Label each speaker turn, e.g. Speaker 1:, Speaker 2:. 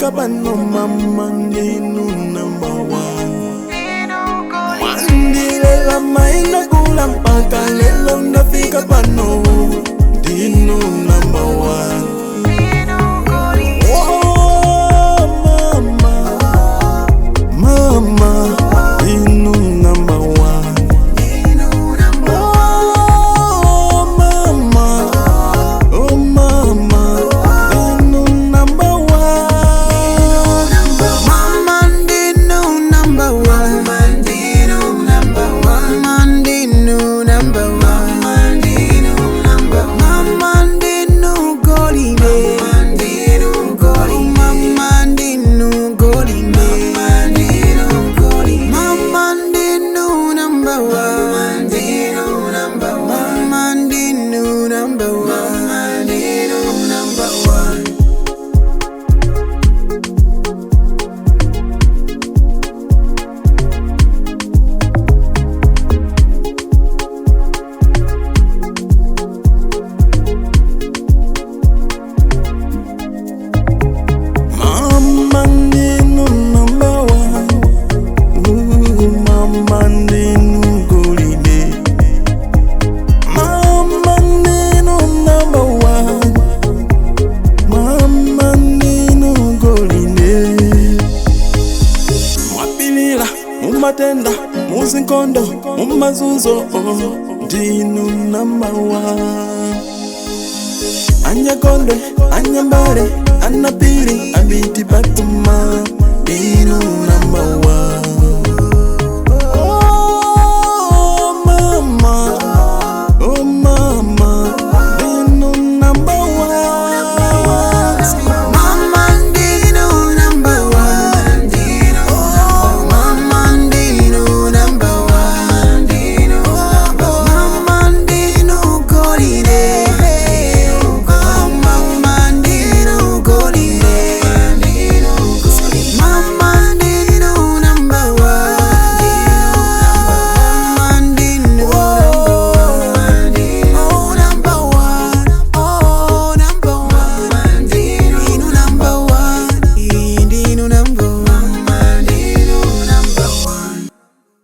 Speaker 1: ndafika pano mama ndinu number one. Mwandilela maina kula mpaka lelo ndafika pano ndinu number one. Oh mama, mama ndinu number one. Oh mama, oh mama, ndinu number one.
Speaker 2: Mama ndinu number one. Mama ndinu number one. Mama ndinu number one. Mama ndinu golide. Mama ndinu golide. Mama ndinu number one. Mama ndinu number one. Mama ndinu number one.
Speaker 1: Mama ndinu number one. Ooh, mama ndinu golide. Mama ndinu number one. Mama ndinu golide. Mwapilila mumatenda muzinkondo mumazuzo oh, ndinu number one. Anyakondwe, anyambale, anapili, abiti patuma, ndinu number one.